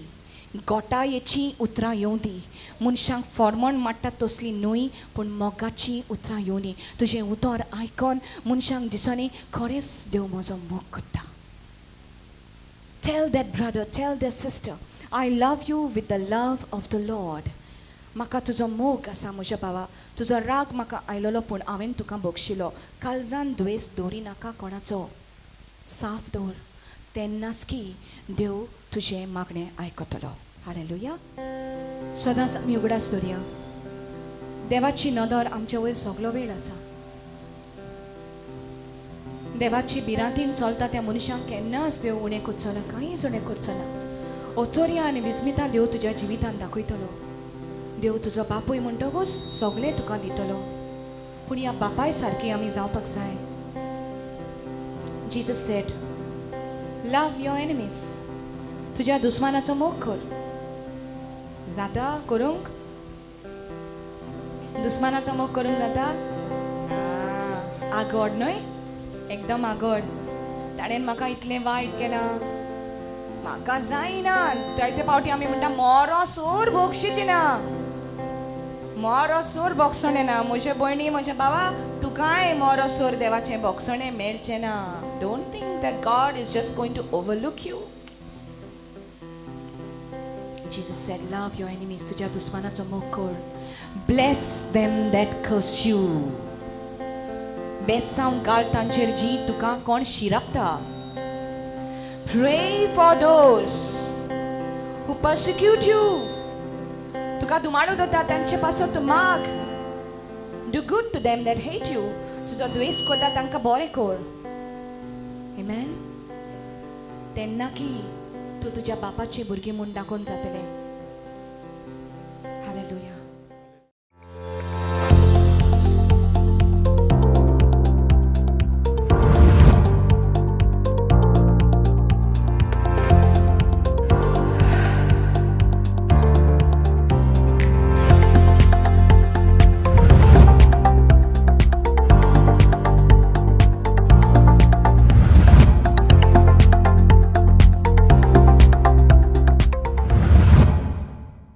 गोटायेचीं उतरां येवं दी, मनशांक फॉर्मण माडटा तसलीं न्हय पूण मोगाचीं उतरां येवं दी. तुजें उतर आयकोन मनशांक दिसनी खरेंच देव म्हजो मोग करता. Tell that brother, tell that sister, I love you with the love of the Lord. म्हाका तुजो मोग आसा म्हज्या भावा, तुजो राग म्हाका आयलोलो पूण हांवें तुका बक्षिलो. काळजान द्वेस दवरिनाका कोणाचो, साफ दवर, तेन्नाच की देव तुजें मागणें आयकतलो. हालेलुया. सदांच आमी उगडास दवरया, देवाची नदर आमचे वयर सगलो वेळ आसा. देवाची भिरांतीन चलता त्या मनशांक केन्नाच देव उणें करचो ना, कांयच उणें करचो ना. ओचोरया आनी विस्मितां देव तुज्या जिवितान दाखयतलो. देव तुजो बापूय म्हणटकूच सगळें तुका दितलो. पूण ह्या बापाय सारकी आमी जावपाक जाय. Jesus said, Love your enemies. तुज्या दुस्मानाचो मोग कर. जाता करूंक? दुस्मानाचो मोग करूंक जाता? आगोड न्हय, एकदम आगोड. ताणें म्हाका इतलें वायट केलां, म्हाका जायना. जायते फावटी आमी म्हणटा मोरो सोर भोगशीची ना, मोरो सोर भोगसणें ना. म्हजे भयणी, म्हज्या बाबा, तुकाय मोरो सोर देवाचें भोगसणें मेळचें ना. Don't think that God is just going to overlook you. Jesus said, love your enemies. तुज्या दुस्मानाचो मोग कर. Bless them that curse you. बेसांव घाल तांचेर जी तुका कोण शिरापता. Pray for those who persecute you. तुका दुमाडो दवरता तांचे पासत तूं माग. Do good to them that hate you. तुजो द्वेस करता तांकां बरें कर. Amen. तेन्ना की तूं तुज्या बापाचे भुरगें म्हूण दाखोवन जातलें.